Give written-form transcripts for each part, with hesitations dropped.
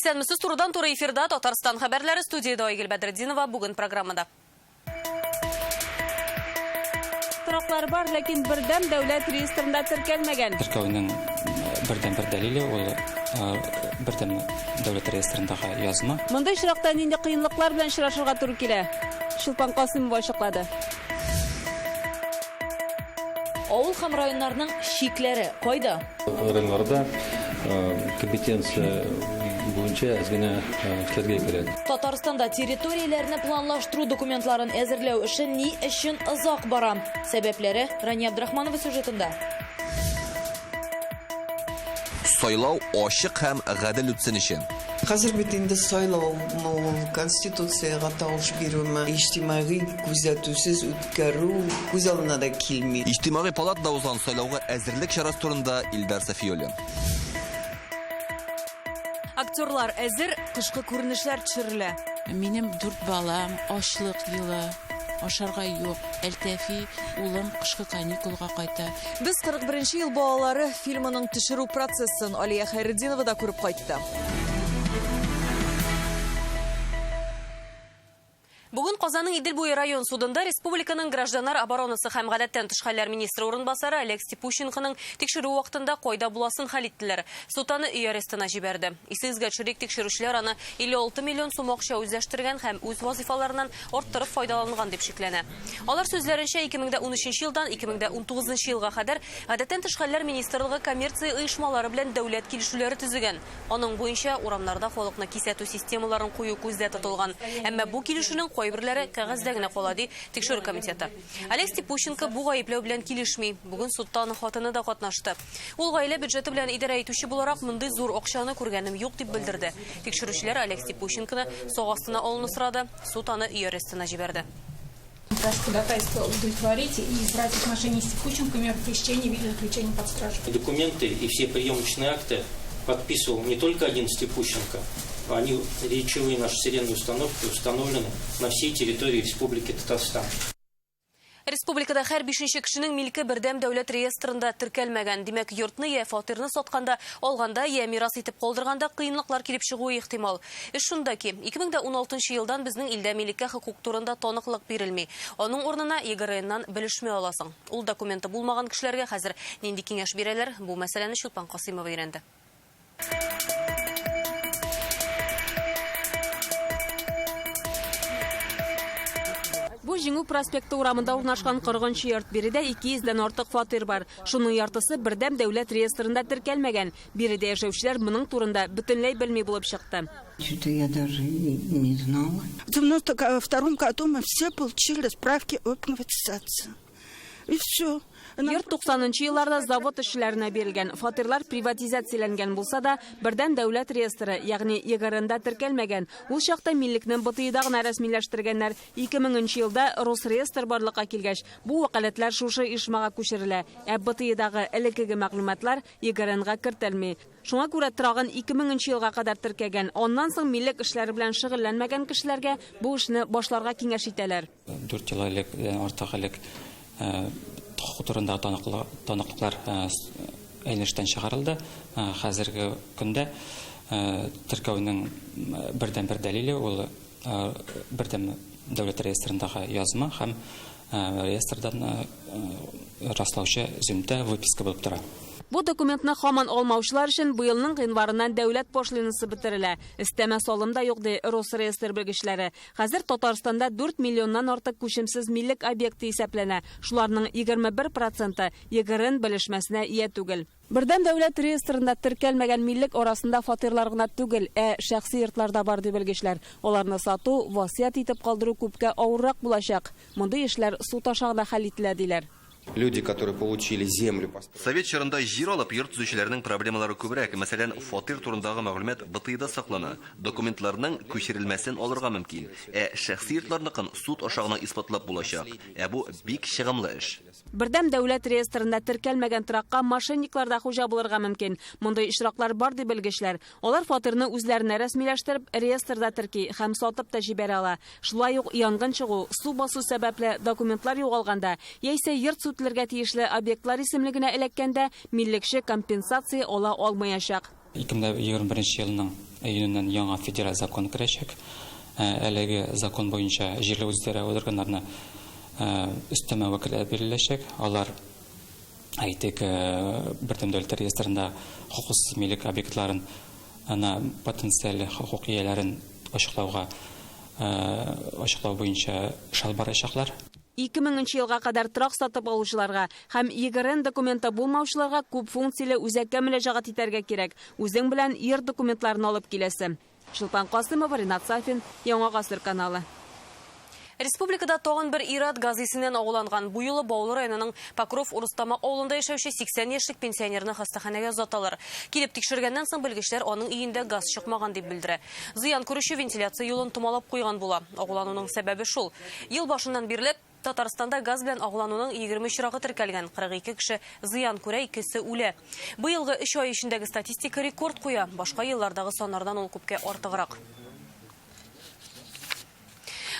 Исәнмесез, турыдан-туры эфирда Татарстан хәбәрләре, студиядә Айгөл Бәдретдинова, бүген программада. Тораклар бар, ләкин бердәм дәүләт реестрында теркәлмәгән. Теркәүнең бердән-бер дәлиле ул бердәм дәүләт реестрындагы язма. Мондый очракта нинди кыенлыклар белән очрашырга туры килә? Чулпан Касыймова ачыклады. Авыл һәм районнарның чикләре кайда? Районнарда компетенция буенча әз генә эшләргә кирәк. Татарстанда территорияләрне планлаштыру документларын әзерләү эше ни өчен озак бара? Сәбәпләре Рания Абдрахманова сюжетында. Сайлау ачык һәм гадел үтсен өчен. Хәзер бит инде сайлаумы ул, Конституциягә тавыш бирүме, иҗтимагый күзәтүсез үткәрү күз алдына да килми. Иҗтимагый палатада узган сайлауга әзерлек чарасы турында Илдар Сафиуллин. Актерлар әзер, кышкы күренешләр төшерелә. Минем дүрт балам, ачлык елы, ашарга юк. Әлтәфи улым кышкы каникулга кайта. Без 41 нче ел балалары фильмының төшерү процессын Алия Хәйретдинова да күреп кайтты. Бүген Казанның Идел буе район судында республиканың гражданнар оборонасы һәм гадәттән тыш хәлләр министры урынбасары Олег Степущенконың тикшерү вакытында кайда буласын хәл иттеләр. Суд аны өй арестына җибәрде. Исегезгә төшерик, тикшерүчеләр аны 56 миллион сум акча үзләштергән һәм үз вазыйфаларыннан арттырып файдаланган дип шикләнә. Алар сүзләренчә, 2013 елдан 2019 елга кадәр гадәттән тыш хәлләр министрлыгы коммерция оешмалары белән дәүләт килешүләре төзегән. Аның буенча, урамнарда халыкны кисәтү системаларын кую күздә тотылган. Әмма бу килешүнең кайберләре кәгазьдә генә кала, ди Тикшерү комитеты. Олег Степущенко бу гаепләү белән килешми. Бүген судта аның хатыны да катнашты. Ул гаилә бюджеты белән идарә итүче буларак, мондый зур акчаны күргәнем юк, дип белдерде. Тикшерүчеләр Олег Степущенконы сак астына алуны сорады. Суд аны өй арестына җибәрде. Прошу ходатайство удовлетворить и избрать в отношении Степущенко меру пресечения в виде заключения под стражу. Документы и все приемочные акты подписывал не только один Степущенко, они речевые наши сиренные установки установлены на всей территории Республики Татарстан. Республикада һәр бишенче кешенең милке бердәм дәүләт реестрында теркәлмәгән. Димәк, йортны я фатирны сатканда, алганда я мирас итеп калдырганда кыенлыклар килеп чыгуы ихтимал. Эш шунда ки, 2016 елдан безнең илдә милеккә хокук турында таныклык бирелми. Аның урынына ЕГРНнан белешмә аласың. Ул документы булмаган кешеләргә хәзер нинди киңәш бирәләр? Бу мәсьәләне Чулпан Касыймова өйрәнде. Бу Җиңү проспекты урамында урнашкан 40 нчы йорт. Биредә 200 дән артык фатир бар. Шуның яртысы бердәм дәүләт реестрында теркәлмәгән. Биредә яшәүчеләр моның турында бөтенләй белми булып чыкты. Что-то я даже не знала. В 92 году мы все получили справки о приватизации. И все. Йорт 90 нчы елларда завод эшчеләренә бирелгән. Фатирлар приватизацияләнгән булса да, бердәм дәүләт реестры, ягъни ЕГРНда теркәлмәгән. Ул чакта миллекне БТИда гына рәсмиләштергәннәр. 2000 нче елда Росреестр барлыкка килгәч, бу вәкаләтләр шушы оешмага күчерелә. Ә БТИдагы элеккеге мәгълүматлар ЕГРНга кертелми. Шуңа күрә торагын 2000 нче елга кадәр теркәгән, аннан соң милек эшләре белән шөгыльләнмәгән кешеләргә бу эшне башларга киңәш итәләр. Дүрт ел элек, артык элек хокук турындагы таныклыклар әйләнештән чыгарылды. Хәзерге көндә теркәүнең бердәнбер дәлиле ул бердәм дәүләт реестрындагы язма һәм реестрдан раслаучы өземтә, выписка булып тора. Бу документны һаман алмаучылар өчен быелның гыйнварыннан дәүләт пошлинасы бетерелә. Өстәмә салым да юк, ди Росреестр белгечләре. Хәзер Татарстанда 4 миллионнан артык күчемсез милек объекты исәпләнә. Шуларның 21 проценты ЕГРН белешмәсенә ия түгел. Бердәм дәүләт реестрында теркәлмәгән милек арасында фатирлар гына түгел, ә шәхси йортлар да бар, ди белгечләр. Аларны сату, васыять итеп калдыру күпкә авыррак булачак. Мондый эшләр суд аша гына хәл ителә, диләр. Люди, которые получили землю. Совет чорында җир алып, йорт төзүчеләрнең проблемалары күбрәк. Мәсәлән, фатир турындагы мәгълүмат БТИда саклана. Документларның күчерелмәсен алырга мөмкин. Ә шәхси йортларныкын суд аша гына исбатлап булачак. Ә бу бик чыгымлы эш. Бердәм дәүләт реестрында теркәлмәгән торакка мошенниклар да хуҗа булырга мөмкин. Мондый очраклар бар, ди белгечләр. Алар фатирны үзләренә рәсмиләштереп, реестрда терки һәм сатып та җибәрә ала. Шулай ук янгын чыгу, су басу сәбәпле документлар югалганда, яисә йорт сүтелергә тиешле объектлар исемлегенә эләккәндә, миллекче компенсация ала алмаячак. 2021 елның июненнән яңа федераль закон керәчәк. Әлеге закон буенча җирле үзидарә органнарына өстәмә вәкаләт биреләчәк. Алар, әйтик, бердәм дәүләт реестрында хокуксыз милек объектларын, ана потенциаль хокук ияләрен ачыклауга ачыклау буенча эш алып барачаклар. 2000 елга кадәр торак сатып алучыларга һәм ЕГРН документы булмаучыларга күп функцияле үзәккә мөрәҗәгать итәргә кирәк. Үзең белән йорт документларын алып киләсе. Чулпан Касымова, Ринат Сафин, Яңа Гасыр каналы. Республикада тагын бер ир-ат газ исеннән агуланган. Бу юлы Баулы районының Покров Урыстамак авылында яшәүче 80 яшьлек пенсионерны хастаханәгә озаталар. Килеп тикшергәннән соң белгечләр аның өендә газ чыкмаган дип белдерә. Зыян күрүче вентиляция юлын томалап куйган була. Агулануның сәбәбе шул. Ел башыннан бирле Татарстанда газ белән агулануның 20 очрагы теркәлгән. 42 кеше зыян күрә, икесе үлә. Быелгы 3 ай эчендәге статистика рекорд куя. Башка еллардагы саннардан ул күпкә артыграк.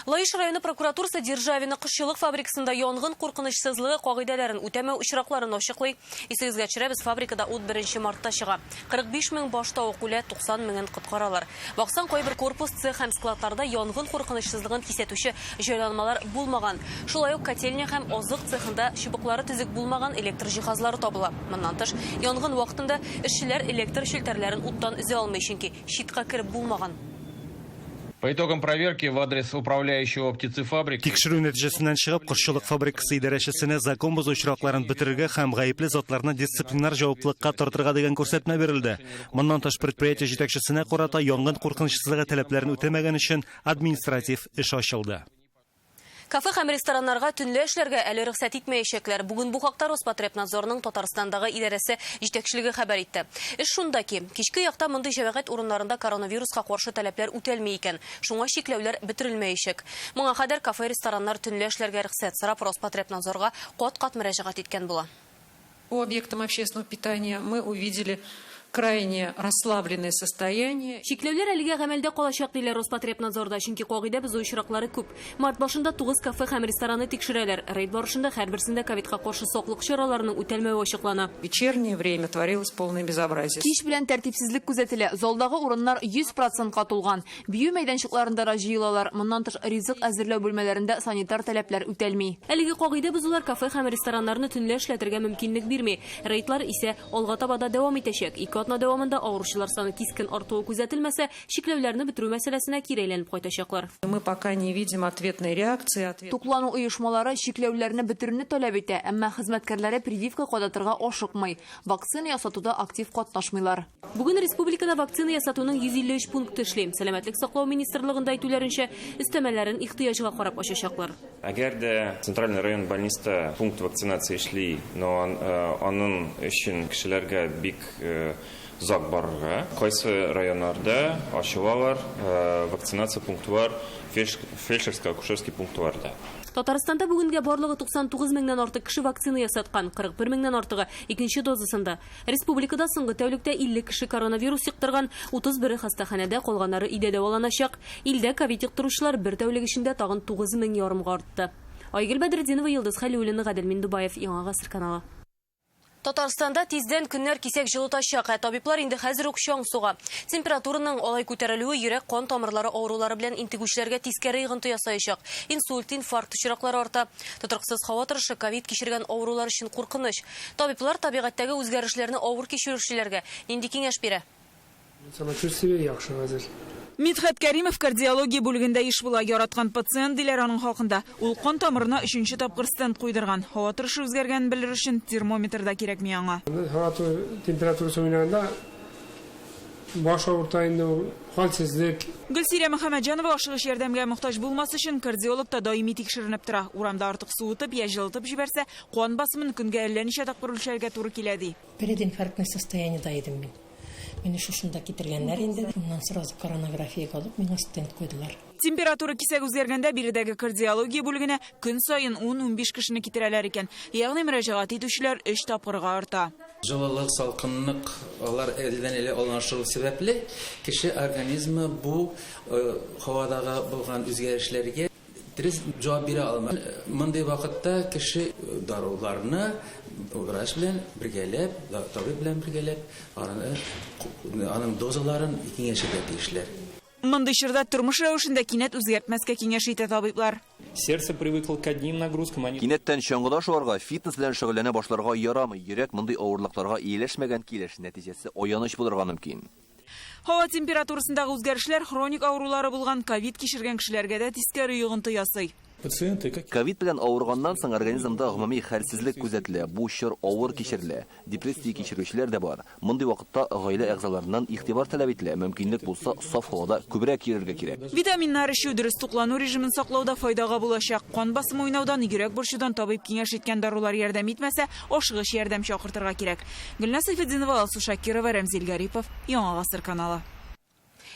Лаеш районы прокуратурасы Державина кошчылык фабрикасында янгын куркынычсызлыгы кагыйдәләрен үтәмәү очракларын ачыклый. Исегезгә төшерәбез, фабрикада ут 1 мартта чыга. 45 мең баш тавык үлә, 90 меңен коткаралар. Баксаң, кайбер корпус, цех һәм складларда янгын куркынычсызлыгын кисәтүче җайланмалар булмаган. Шулай ук котельня һәм азык цехында чыбыклары төзек булмаган электр җиһазлары табыла. Моннан тыш, янгын вакытында эшчеләр электр челтәрләрен уттан өзә алмый, чөнки щитка кереп булмаган. По итогам проверки в адрес управляющего птицефабрики... Тикшерү нәтиҗәсеннән чыгып, кошчылык фабрикасы идарәчесенә закон бозу очракларын бетерергә һәм гаепле затларны дисциплинар җаваплылыкка тартырга дигән күрсәтмә бирелде. Моннан тыш, предприятие җитәкчесенә карата янгын куркынычсызлыгы таләпләрен үтәмәгән өчен административ эш ачылды. Кафе һәм рестораннарга төнлә эшләргә әле рөхсәт итмәячәкләр. Бүген бу хакта Роспотребнадзорның Татарстандагы идарәсе җитәкчелеге хәбәр итте. Эш шунда ки, кичке якта мондый җәмәгать урыннарында коронавируска каршы таләпләр үтәлми икән. Шуңа чикләүләр бетерелмәячәк. Моңа кадәр кафе, рестораннар төнлә эшләргә рөхсәт сорап Роспотребнадзорга кат-кат мөрәҗәгать иткән була. По объектам общественного питания мы увидели крайне расслабленное состояние. Чикләүләр әлегә гамәлдә калачак диләр Роспотребнадзорда, чөнки кагыйдә бозу очраклары күп. Март башында 9 кафе һәм ресторанны тикшерәләр. Рейд барышында һәрберсендә ковидка каршы саклык чараларының үтәлмәве ачыклана. Вечернее время творилось полное безобразие. Кич белән тәртипсезлек күзәтелә. Залдагы урыннар 100%-ка тулган. Бию мәйданчыкларында да җыелалар. Моннан тыш ризык әзерләү бүлмәләрендә санитар таләпләр үтәлми. Әлеге кагыйдә бозулар кафе һәм рестораннарны төнлә эшләтергә мөмкинлек бирми. Рейдлар исә алга таба да дәвам итәчәк. Ике атна дәвамында авыручылар саны кискен артуы күзәтелмәсә, чикләүләрне бетерү мәсьәләсенә кире әйләнеп кайтачаклар. Мы пока не видим ответной реакции. Туклану оешмалары чикләүләрне бетерүне таләп итә, әмма хезмәткәрләре прививка кадатырга ашыкмый. Вакцина ясатуда актив катнашмыйлар. Бүген республикада вакцина ясатуның 153 пункты эшли. Сәламәтлек саклау министрлыгында әйтүләренчә, өстәмәләрен ихтыяҗга карап ачачаклар. Әгәр дә Центральный район больниста пункт вакцинация эшли, но аның өчен кешеләргә бик озак барырга. Кайсы районнарда ачылалар вакцинация пунктлар, фельдшерско-акушерский пунктларда. Татарстанда бүгенгә барлыгы 99 меңнән артык кеше вакцина ясаткан, 41 меңнән артыгы икенче дозасында. Республикада соңгы тәүлектә 50 кеше коронавирус йоктырган, 31-е хастаханәдә, калганнары өйдә дәваланачак. Илдә ковид йоктыручылар бер тәүлек эчендә тагын 9 мең ярымга артты. Айгөл Бәдретдинова, Йолдыз Хәлиуллина, Гадел Миндубаев, Яңа Гасыр каналы. Татарстанда тиздән көннәр кисәк җылытачак, ә табиблар инде хәзер үк чаң суга. Температураның алай күтәрелүе йөрәк кан тамырлары авырулары белән интегүчеләргә тискәре йогынты ясаячак. Инсульт, инфаркт очраклары арта. Тотрыксыз һава торышы ковид кичергән авырулар өчен куркыныч. Табиблар табигатьтәге үзгәрешләрне авыр кичерүчеләргә нинди киңәш бирә? Самочувствие яхшы хәзер. Мидхәт Кәримов кардиология бүлегендә еш була. Яраткан пациент диләр аның хакында. Ул кан тамырына 3-нче тапкыр стент куйдырган. Һава торышы үзгәргәнен белер өчен термометр да кирәкми аңа. Һава температурасы уйнаганда баш авырта инде ул, хәлсезлек. Гөлсирә Мөхәммәтҗанова ашыгыч ярдәмгә мохтаҗ булмас өчен кардиологта даими тикшеренеп тора. Урамда артык суытып я җылытып җибәрсә, кан басымын көнгә әллә ничә тапкыр үлчәргә туры килә ди. Прединфарктное состояниедә идем мин. Мине шушында китергәннәр инде. Шуннан сразу коронографиягә алып, миңа стент куйдылар. Температура кисәк үзгәргәндә биредәге кардиология бүлегенә көн саен 10-15 кешене китерәләр икән. Ягъни мөрәҗәгать итүчеләр 3 тапкырга арта. Җылылык, салкынлык алар әледән-әле алынашу сәбәпле кеше организмы бу һавадагы булган үзгәрешләргә Дөрес җавап бирә алмам. Мондый вакытта кеше даруларны врач белән бергәләп, табиб белән бергәләп, аның дозаларын киңәшергә тиешләр. Мондый чорда тормыш рәвешен дә кинәт үзгәртмәскә киңәш итә табиблар. Сердце привыкло к одним нагрузкам, они Кинәттән чаңгыда шуарга, фитнес белән шөгыльләнә башларга ярамый. Йөрәк мондый авырлыкларга ияләшмәгән килеш, нәтиҗәсе аяныч булырга мөмкин. Һава температурасындагы үзгәрешләр хроник авырулары булган ковид кичергән кешеләргә дә тискәре йогынты ясый. Ковид белән авырганнан соң организмда гомуми хәлсезлек күзәтелә. Бу чор авыр кичерелә. Депрессия кичерүчеләр дә бар. Мондый вакытта гаилә әгъзаларыннан игътибар таләп ителә. Мөмкинлек булса, саф һавада күбрәк йөрергә кирәк. Витаминнар эчү, дөрес туклану режимын саклау да файдага булачак. Кан басымы уйнаудан, йөрәк борчудан табиб киңәш иткән дарулар ярдәм итмәсә, ашыгыч ярдәм чакыртырга кирәк. Гөлназ Сайфетдинова, Алсу Шакирова, Рәмзил Гарипов, Яңа Гасыр каналы.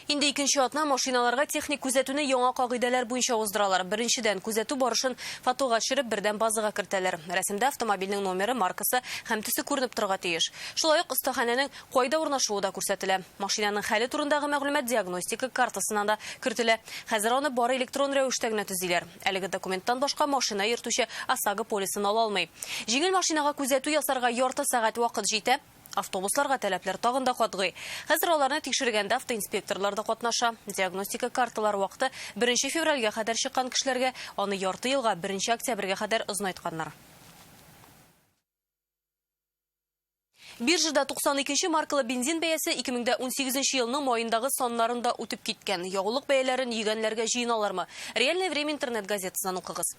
Инде икенче атна машиналарга техник күзәтүне яңа кагыйдәләр буенча уздыралар. Беренчедән, күзәтү барышын фотога төшереп, бердәм базага кертәләр. Рәсемдә автомобильнең номеры, маркасы һәм төсе күренеп торырга тиеш. Шулай ук остаханәнең кайда урнашуы да күрсәтелә. Машинаның хәле турындагы мәгълүмат диагностика картасына да кертелә. Хәзер аны бары электрон рәвештә генә төзиләр. Әлеге документтан башка машина йөртүче ОСАГО полисын ала алмый. Җиңел машинага күзәтү ясарга ярты сәгать вакыт җитә. Автобусларга таләпләр тагын да катгый. Хәзер аларны тикшергәндә автоинспекторлар да катнаша. Диагностика карталары вакыты 1 февральгә кадәр чыккан кешеләргә аны ярты елга 1 октябрьгә кадәр озынайтканнар. Биржада 92 маркалы бензин бәясе 2018 елның майындагы саннарында үтеп киткән. Ягулык бәяләрен йөгәнләргә җыеналармы? Реальное время интернет газетасынан укыгыз.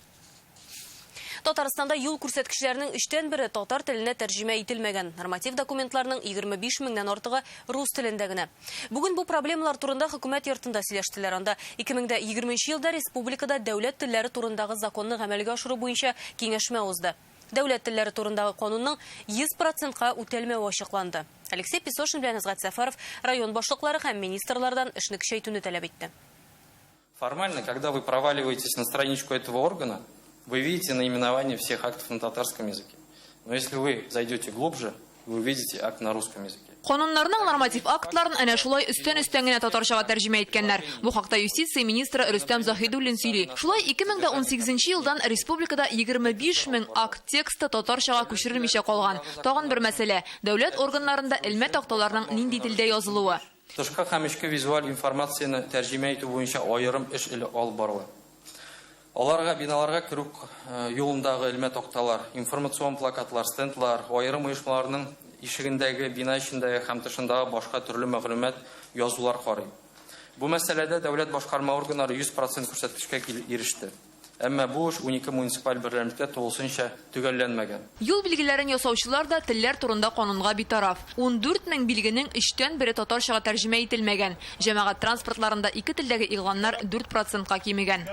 Татарстанда юл күрсәткечләренең 1/3 татар теленә тәрҗемә ителмәгән. Норматив документларның 25 меңнән артыгы рус телендә генә. Бүген бу проблемалар турында хөкүмәт йортында сөйләштеләр. Анда 2020 елда республикада дәүләт телләре турындагы законны гамәлгә ашыру буенча киңәшмә узды. Дәүләт телләре турындагы канунның 100%-ка үтәлмәве ачыкланды. Алексей Песошин белән Азгат Сәфәров район башлыклары һәм министрлардан эшне көчәйтүне таләп итте. Формально, когда вы проваливаетесь на страничку этого органа, вы видите наименование всех актов на татарском языке. Но если вы зайдете глубже, вы увидите акт на русском языке. Кануннарның норматив актларын әнә шулай өстән-өстән генә татарчага тәрҗемә иткәннәр. Бу хакта юстиция министры Рөстәм Заһидуллин сөйли. Шулай 2018 елдан республикада 25 мең акт тексты татарчага күчерелмичә калган. Тагын бер мәсьәлә – дәүләт органнарында элмә такталарның нинди телдә язылуы. Тышкы һәм эчке визуаль информацияне тәрҗемә итү буенча аерым эш алып барыла. Аларга биналарга керү юлындагы элмә такталар, информацион плакатлар, стендлар, аерым оешмаларның ишегендәге, бина эчендәге һәм тышындагы башка төрле мәгълүмат язулар карый. Бу мәсьәләдә дәүләт башкарма органнары 100% күрсәткечкә иреште. Әмма бу эш 12 муниципаль берлектә тулысынча төгәлләнмәгән. Юл билгеләрен ясаучылар да телләр турында канунга битараф. 14 мең билгенең 1/3 татарчага тәрҗемә ителмәгән. Җәмәгать транспортларында ике телдәге игъланнар 4%-ка кимегән.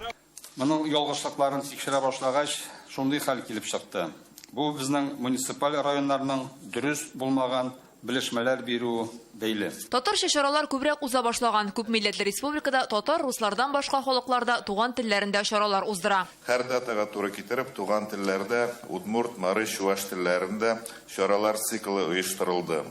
Моның ялгышлыкларын тикшерә башлагач, шундый хәл килеп чыкты. Бу безнең муниципаль районнарның дөрес булмаган белешмәләр бирүе бәйле. Татарча чаралар күбрәк уза башлаган. Күп милләтле республикада татар, руслардан башка халыклар да туган телләрендә чаралар уздыра. Һәр датага туры китереп, туган телләрдә, удмурт, мари, чуаш телләрендә чаралар циклы оештырылды.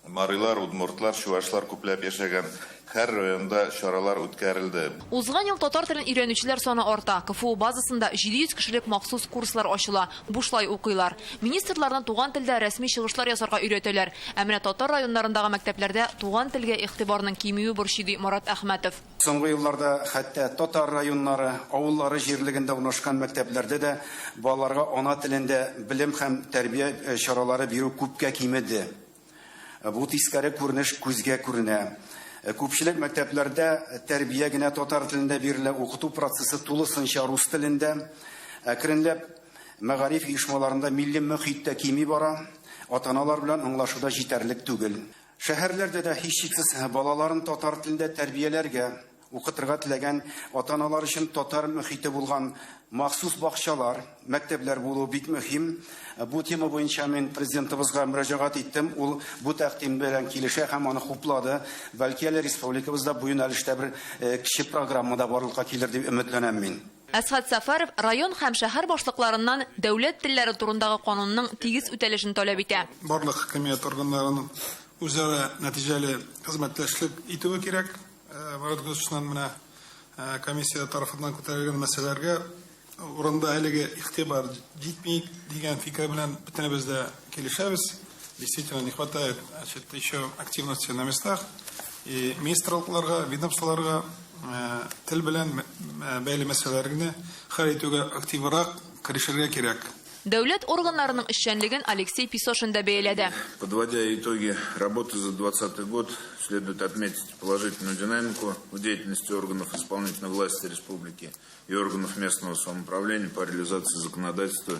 Марилар, удмуртлар, чуашлар күпләп яшәгән һәр районда чаралар үткәрелде. Узган ел татар телен өйрәнүчеләр саны арта. КФУ базасында 700 кешелек махсус курслар ачыла, бушлай укыйлар. Министрларны туган телдә рәсми чыгышлар ясарга өйрәтәләр. Ә менә татар районнарындагы мәктәпләрдә туган телгә игътибарның кимүе борчый, ди Марат Әхмәтов. Соңгы елларда хәтта татар районнары, авыллары җирлегендә урнашкан мәктәпләрдә дә балаларга ана телендә белем һәм тәрбия чаралары бирү күпкә кимеде. Бу тискәре күренеш күзгә күренә. Күпчелек мәктәпләрдә тәрбия генә татар телендә бирелә, укыту процессы тулысынча рус телендә. Әкренләп мәгариф оешмаларында милли мөхит тә кими бара, ата-аналар белән аңлашуда җитәрлек түгел. Шәһәрләрдә дә һичшиксез балаларын татар телендә тәрбияләргә, укытырга теләгән ата-аналар өчен татар мөхите булган махсус бакчалар, мәктәпләр булуы бик мөһим. Бу тема буенча мин президентыбызга мөрәҗәгать иттем. Ул бу тәкъдим белән килешә һәм аны хуплады. Бәлки әле республикабызда бу юнәлештә бер кече программа да барлыкка килер дип өметләнәм мин. Әсхәт Сәфәров район һәм шәһәр башлыкларыннан дәүләт телләре турындагы канунның тигез үтәлешен таләп итә. Барлык хакимият органнарының үзара нәтиҗәле хезмәттәшлек итүе кирәк. Марат Госмановичтан менә Комиссия тарафыннан күтәрелгән мәсьәләләргә урында әлеге игътибар җитми дигән фикер белән бөтенебез дә килешәбез. Действительно, не хватает, значит, еще активности на местах. И министрлыкларга, ведомстволарга тел белән бәйле мәсьәләләрне хәл итүгә активрак керешергә кирәк. Дәүләт органнарының эшчәнлеген Алексей Песошин да бәяләде. Подводя итоги работы за 2020 год, следует отметить положительную динамику в деятельности органов исполнительной власти республики и органов местного самоуправления по реализации законодательства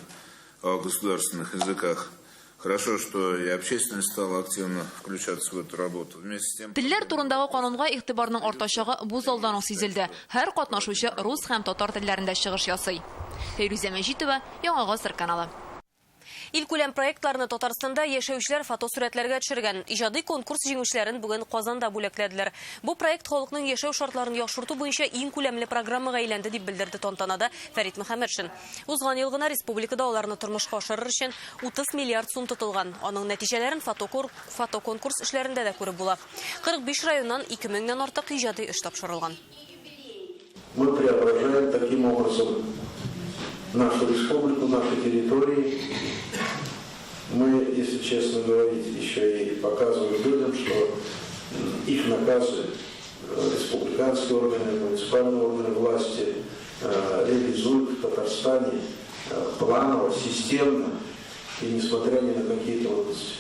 о государственных языках. Хорошо, что и общественность стала активно включаться в эту работу. Вместе с тем. Телләр турындагы канунга игътибарның артачагы бу залдан ук сизелде. Һәр катнашучы рус һәм татар телләрендә чыгыш ясый. Фәйрүзә Мәҗитова, Яңа Гасыр каналы. Илкүләм проектларны Татарстанда яшәүчеләр фотосурәтләргә төшергән. Иҗади конкурс җиңүчеләрен бүген Казанда бүләкләделәр. Бу проект халыкның яшәү шартларын яхшырту буенча иң күләмле программага әйләнде, дип белдерде тантанада Фәрит Мөхәммәтшин. Узган ел гына республикада аларны тормышка ашырыр өчен 30 миллиард сум тотылган. Аның нәтиҗәләрен фотоконкурс эшләрендә дә күреп була. 45 районнан 2000ннән артык иҗади эш тапшырылган. Мы преображаем таким образом нашу республику, наши территории. Мы, если честно говорить, еще и показываем людям, что их наказы республиканские органы, муниципальные органы власти реализуют в Татарстане планово, системно и несмотря ни на какие трудности.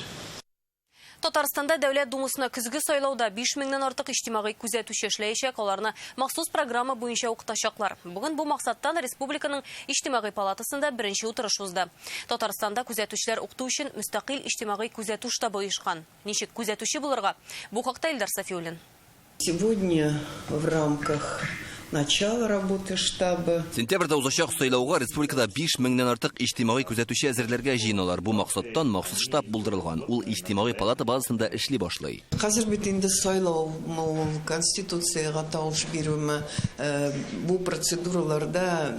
Татарстанда Дәүләт Думасына көзге сайлауда 5000ннән артык иҗтимагый күзәтүче эшләячәк, аларны махсус программа буенча укытачаклар. Бүген бу максаттан республиканың иҗтимагый палатасында беренче утырыш узды. Татарстанда күзәтүчеләр укыту өчен мөстәкыйль иҗтимагый күзәтү штабы оешкан. Ничек күзәтүче булырга? Бу хакта Илдар Сафиуллин. Сегодня в рамках начала работы штаба. Сентябрьдә узачак сайлауга республикада 5000ннән артык иҗтимагый күзәтүче әзерләргә җыеналар. Бу максаттан махсус штаб булдырылган. Ул иҗтимагый палата базасында эшли башлый. Хәзер бит инде сайлаумы ул, конституциягә тавыш бирүме, бу процедураларда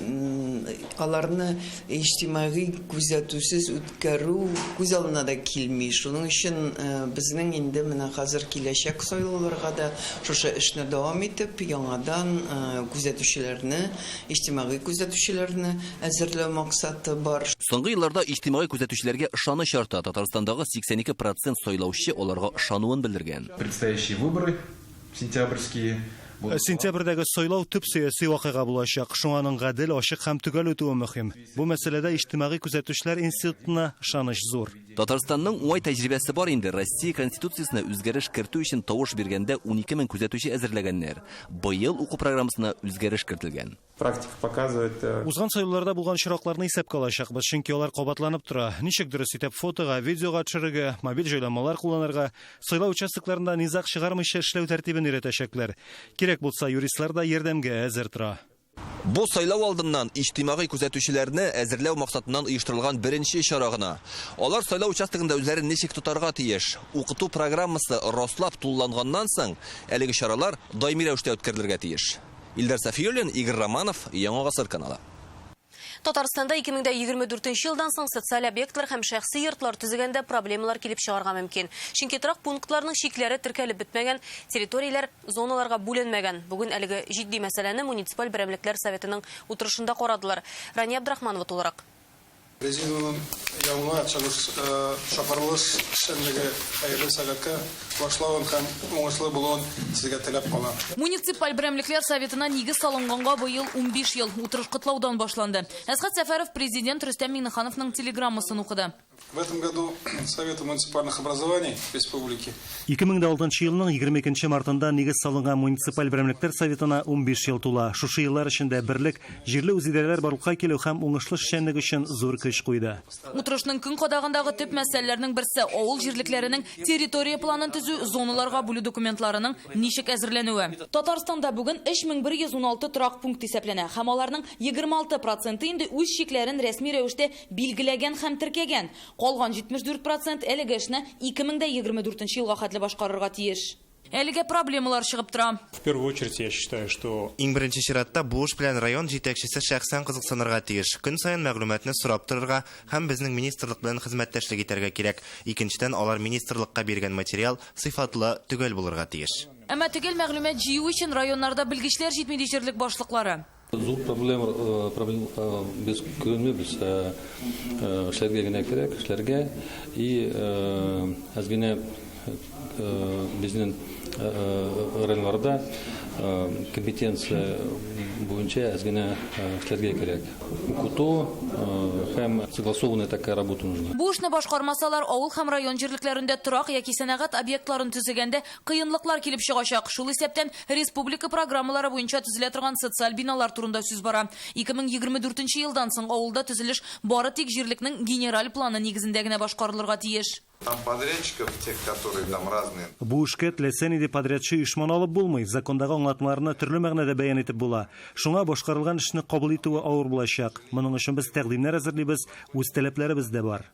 аларны иҗтимагый күзәтүсез үткәрү күз алдына да килми. Шуның өчен безнең инде менә хәзер киләчәк сайлауларга да шушы эшне дәвам итеп, яңадан күзәтүчеләрне, иҗтимагый күзәтүчеләрне әзерләү максаты бар. Соңгы елларда иҗтимагый күзәтүчеләргә ышаныч арта. Татарстандагы 82% сайлаучы аларга ышануын белдергән. Предстоящие выборы сентябрьские. Сентябрьдәге сайлау төп сәяси вакыйга булачак. Шуңа аның гадел, ачык һәм төгәл үтүе мөһим. Бу мәсьәләдә иҗтимагый күзәтүчеләр институтына ышаныч зур. Татарстанның уңай тәҗрибәсе бар инде. Россия Конституциясенә үзгәреш кертү өчен тавыш биргәндә 12 мең күзәтүче әзерләгәннәр. Быел уку программасына үзгәреш кертелгән. Практика показывает. Узган сайлауларда булган очракларны исәпкә алачакбыз, чөнки алар кабатланып тора. Ничек дөрес итеп фотога, видеога төшерергә, мобиль җайланмалар кулланырга, сайлау участокларында низаг чыгармыйча эшләү тәртибен өйрәтәчәкләр. Кирәк булса, юристлар да ярдәмгә әзер тора. Бу сайлау алдыннан иҗтимагый күзәтүчеләрне әзерләү максатыннан оештырылган беренче чара гына. Алар сайлау участогында үзләрен ничек тотарга тиеш. Укыту программасы раслап тулыланганнан соң, әлеге чаралар даими рәвештә үткәрелергә тиеш. Илдар Сафиуллин, Игорь Романов, Яңа Гасыр каналы. Татарстанда 2024 елдан соң социаль объектлар һәм шәхси йортлар төзегәндә проблемалар килеп чыгарга мөмкин. Чөнки торак пунктларның чикләре теркәлеп бетмәгән, территорияләр зоналарга бүленмәгән. Бүген әлеге җитди мәсьәләне муниципаль берәмлекләр советының утырышында карадылар. Рания Абдрахманова тулырак. Президиумның яңа чакырылыш эшчәнлеге хәерле сәгатькә башлавын һәм уңышлы булуын сезгә теләп калам. Муниципаль берәмлекләр советына нигез салынганга быел 15 ел. Утырыш котлаудан башланды. Әсхәт Сәфәров президент Рөстәм Миңнехановның телеграммасын укыды. В этом году Совету муниципальных образований республики 2006 елның 22 мартында нигез салынган муниципаль берәмлекләр советына 15 ел тула. Шушы еллар эчендә берлек җирле үзидарәләр барлыкка килү һәм уңышлы эшчәнлек өчен зур көч куйды. Утырышның көн кадагындагы төп мәсьәләләрнең берсе авыл җирлекләренең территория планын төзү, зоналарга бүлү документларының ничек әзерләнүе. Татарстанда бүген 3116 торак пункт исәпләнә һәм аларның 26% инде үз чикләрен рәсми рәвештә билгеләгән һәм теркәгән. Калган 74% әлеге эшне 2024 елга хәтле башкарырга тиеш. Әлегә проблемалар чыгып тора. В первую очередь я считаю, что иң беренче чиратта бу эш белән район җитәкчесе шәхсән кызыксынырга тиеш. Көн саен мәгълүматны сорап торырга һәм безнең министрлык белән хезмәттәшлек итәргә кирәк. Икенчедән, алар министрлыкка биргән материал сыйфатлы, төгәл булырга тиеш. Әмма төгәл мәгълүмат җыю өчен районнарда белгечләр җитми, ди җирлек башлыклары. Зур проблема проблем без күрмибез. Эшләргә генә кирәк, эшләргә и әз генә безнең районнарда компетенция буенча әз генә эшләргә кирәк. Укыту һәм согласованная такая работа нужна. Бу эшне башкармасалар, авыл һәм район җирлекләрендә торак яки сәнәгать объектларын төзегәндә кыенлыклар килеп чыгачак. Шул исәптән республика программалары буенча төзелә торган социаль биналар турында сүз бара. 2024 елдан соң авылда төзелеш бары тик җирлекнең генераль планы нигезендә генә башкарылырга тиеш. Там подрядчиков, тех, которые там разные. Бу эшкә теләсә нинди подрядчы оешманы алып булмый. Закондагы аңлатмаларны төрле мәгънәдә бәян итеп була. Шуңа башкарылган эшне кабул итүе авыр булачак. Моның өчен без тәкъдимнәр әзерлибез, үз таләпләребез дә бар.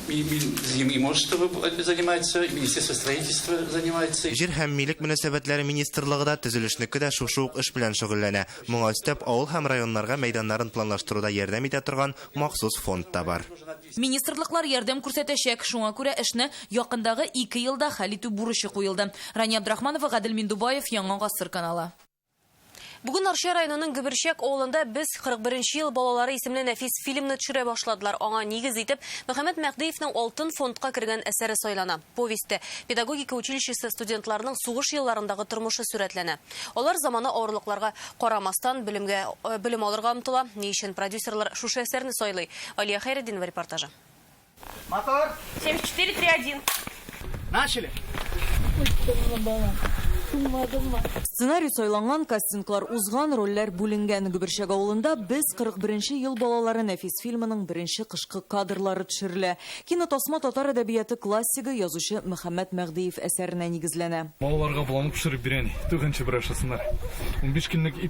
Имущество занимается, Министерство строительства занимается. Җир һәм милек мөнәсәбәтләре министрлыгы да төзелешнеке дә шушы ук эш белән шөгыльләнә. Моңа өстәп, авыл һәм районнарга мәйданнарын планлаштыруда ярдәм итә торган махсус фонд та бар. Министрлыклар ярдәм күрсәтәчәк. Шуңа күрә эшне якындагы 2 елда хәл итү бурычы куелды. Рания Абдрахманова, Гадел Миндубаев, Яңа Гасыр каналы. Бүген Арча районының Гөберчәк авылында без 41 ел балалары исемле нәфис фильмны төшерә башладылар. Аңа нигез итеп Мөхәммәт Мәһдиевнең Алтын фондка кергән әсәре сайлана. Повесте педагогика училищесы студентларының сугыш елларындагы тормышы сурәтләнә. Алар замана авырлыкларга карамастан белем алырга омтыла. Ни өчен продюсерлар шушы әсәрне сайлый? Алия Хәйретдинова репортажы. Мотор 7431. Начали. Сценарий сайланган, кастинглар узган, рольләр бүленгән. Гөберчәк авылында без 41 ел балалары нәфис фильмының беренче кышкы кадрлары төшерелә. Кинотасма татар әдәбияты классигы язучы Мөхәммәт Мәһдиев әсәренә нигезләнә. Балаларга боламык пешереп бирән, туганчы бер ашасыннар. 15 көнлек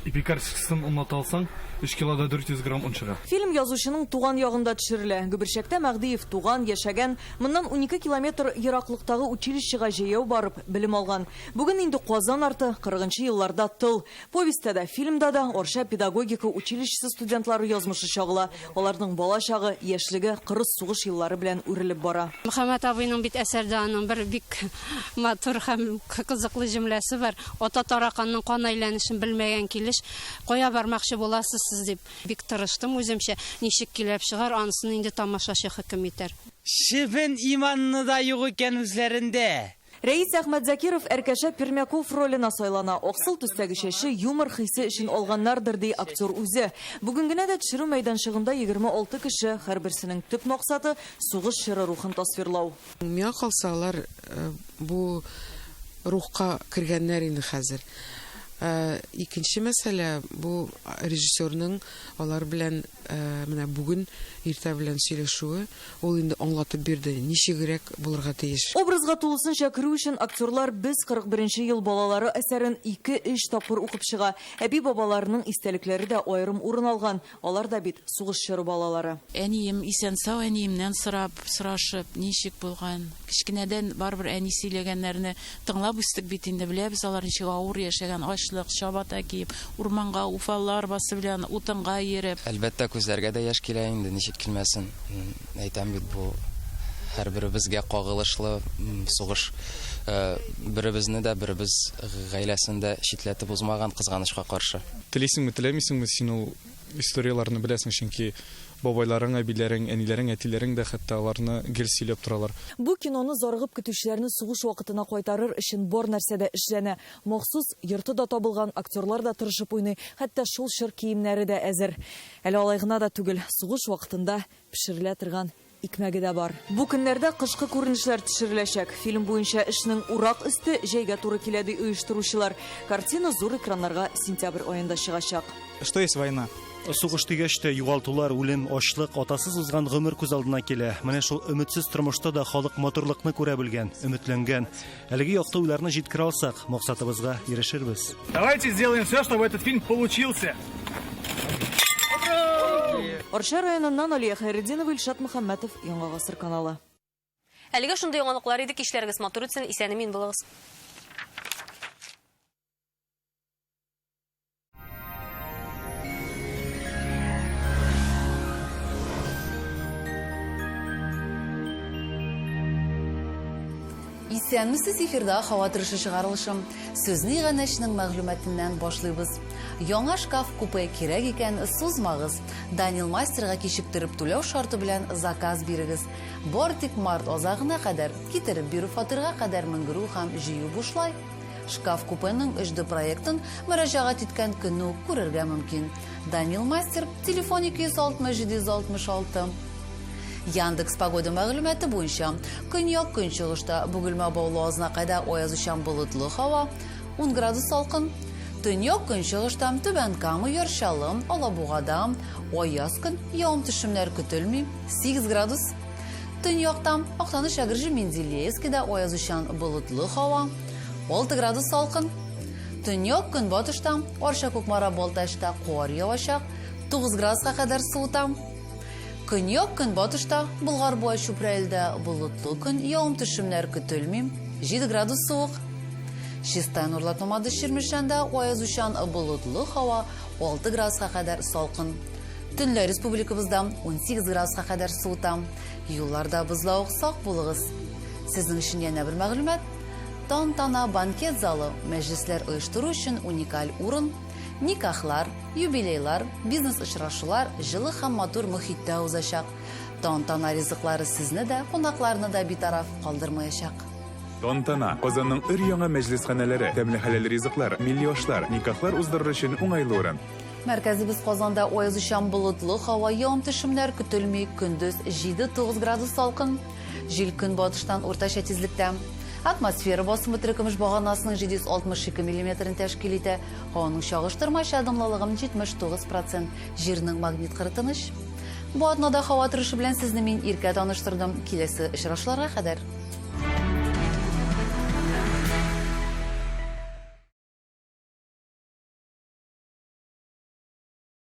ипи карточкасын онлата алсаң, 3 килода 400 грамм он чыга. Фильм язучының туган ягында төшерелә. Гөберчәктә Мәһдиев туган, яшәгән, моннан 12 километр ераклыктагы училищега җәяү барып белем алган. Бүген инде Казан арты 40 елларда тыл. Повестьтә дә, фильмда да Арча педагогика училищесы студентлары язмышы чагыла. Аларның бала чагы, яшьлеге кырыс сугыш еллары белән үрелеп бара. Мөхәммәт абыйның бит әсәрдә аның бер бик матур һәм кызыклы җөмләсе бар. Ата тараканның кан әйләнешен белмәгән килеш, кая бармакчы буласыз сез дип. Бик тырыштым үземчә, ничек килеп чыгар, анысын инде тамашачы хөкем итәр. Чебен иманны да юк икән үзләрендә. Рәис Әхмәтзакиров Әркәшә Пермяков роленә сайлана. Аксыл төстәге чәче юмор хисе өчен алганнардыр, ди актер үзе. Бүген генә дә төшерү мәйданчыгында 26 кеше, һәрберсенең төп максаты сугыш чоры рухын тасвирлау. Миңа калса, алар бу рухка кергәннәр инде хәзер. Икенче мәсьәлә, бу режиссерның алар белән менә бүген иртә белән сөйләшүе, ул инде аңлатып бирде, ничегрәк булырга тиеш. Образга тулысынча керү өчен актерлар без 41 ел балалары әсәрен 2-3 тапкыр укып чыга. Әби-бабаларының истәлекләре дә аерым урын алган. Алар да бит сугыш чоры балалары. Әнием исән-сау, әниемнән сорап, сорашып, ничек булган. Кечкенәдән барыбер әни сөйләгәннәрне тыңлап үстек бит инде, беләбез алар ничек авыр яшәгән, ачлык, чабата киеп, урманга уфаллар басы белән утынга йөреп. Әлбәттә, күзләргә дә яшь килә инде, ничек килмәсен. Әйтәм бит, бу һәрберебезгә кагылышлы сугыш. Беребезне дә, беребез гаиләсен дә читләтеп узмаган, кызганычка каршы. Телисеңме, теләмисеңме, син ул историяләрне беләсең, чөнки бабайларың, әбиләрең, әниләрең, әтиләрең дә хәтта аларны гел сөйләп торалар. Бу киноны зарыгып көтүчеләрне сугыш вакытына кайтарыр өчен бар нәрсә дә эшләнә. Махсус йорты да табылган, актерлар да тырышып уйный, хәтта шул чор киемнәре дә әзер. Әле алай гына да түгел, сугыш вакытында пешерелә торган икмәге дә бар. Бу көннәрдә кышкы күренешләр төшереләчәк. Фильм буенча эшнең урак өсте җәйгә туры килә, ди оештыручылар. Картина зур экраннарга сентябрь аенда чыгачак. Что есть война? Сугыш дигәч тә югалтулар, үлем, ачлык, атасыз узган гомер күз алдына килә. Менә шул өметсез тормышта да халык матурлыкны күрә белгән, өметләнгән. Әлеге якты уйларны җиткерә алсак, максатыбызга ирешербез. Давайте сделаем все, чтобы этот фильм получился. Арча районыннан Алия Хәйретдинова, Илшат Мөхәммәтов, Яңа Гасыр каналы. Әлегә шундый яңалыклар иде. Кичләрегез матур үтсен, исән-имин булыгыз. Исәнмесез, эфирда һава торышы чыгарылышы. Сүзне иганәченең мәгълүматыннан башлыйбыз. Яңа шкаф-купе кирәк икән, сузмагыз. Данил мастерга кичектереп түләү шарты белән заказ бирегез. Бар тик март азагына кадәр китереп бирү фатирга кадәр менгерү һәм җыю бушлай. Шкаф-купеның 3D проектын мөрәҗәгать иткән көнне үк күрергә мөмкин. Данил Мастер, телефон 260 766. Яндекс Погода мәгълүматы буенча, көньяк-көнчыгышта Бөгелмә Баулы Азнакайда аязучан болытлы һава, 10 градус салкын. Төньяк-көнчыгышта Түбән Кама, Яр Чаллы, Алабугада аяз көн, явым-төшемнәр көтелми, 8 градус. Төньякта Актаныш, Әгерҗе, Менделеевскида аязучан болытлы һава, 6 градус салкын. Төньяк-көнбатышта Арча, Кукмара, Балтачта кар явачак, 9 градуска кадәр суыта. Көньяк-көнбатышта Болгар, Буа, Чүпрәледә болытлы көн, явым-төшемнәр көтелми, 7 градус суык. Чистай, Нурлат, Мамадыш, Чирмешәндә аязучан болытлы һава, 6 градуска кадәр салкын. Төнлә республикабызда 18 градуска кадәр суыта. Юлларда бозлавык сак булыгыз. Сезнең өчен янә бер мәгълүмат. Тантана банкет залы мәҗлесләр оештыру өчен уникаль урын. Никахлар, юбилейлар, бизнес-очрашулар җылы һәм матур мохиттә узачак. Тантана ризыклары сезне дә, кунакларны да битараф калдырмаячак. Тантана, Казанның өр-яңа мәҗлесханәләре, тәмле хәләл ризыклар, милли ашлар, никахлар уздырыр өчен уңайлы урын. Мәркәзебез Казанда аязучан болытлы һава, явым-төшемнәр көтелми, көндез 7-9 градус салкын. Җил көнбатыштан уртача тизлектә. Атмосфера басымы терекөмеш баганасының 762 миллиметрын тәшкил итә. Һаваның чагыштырмача дымлылыгы 79 процент. Җирнең магнит кыры тыныч. Бу атнада һава торышы белән сезне мин Иркә таныштырдым. Киләсе очрашуларга кадәр.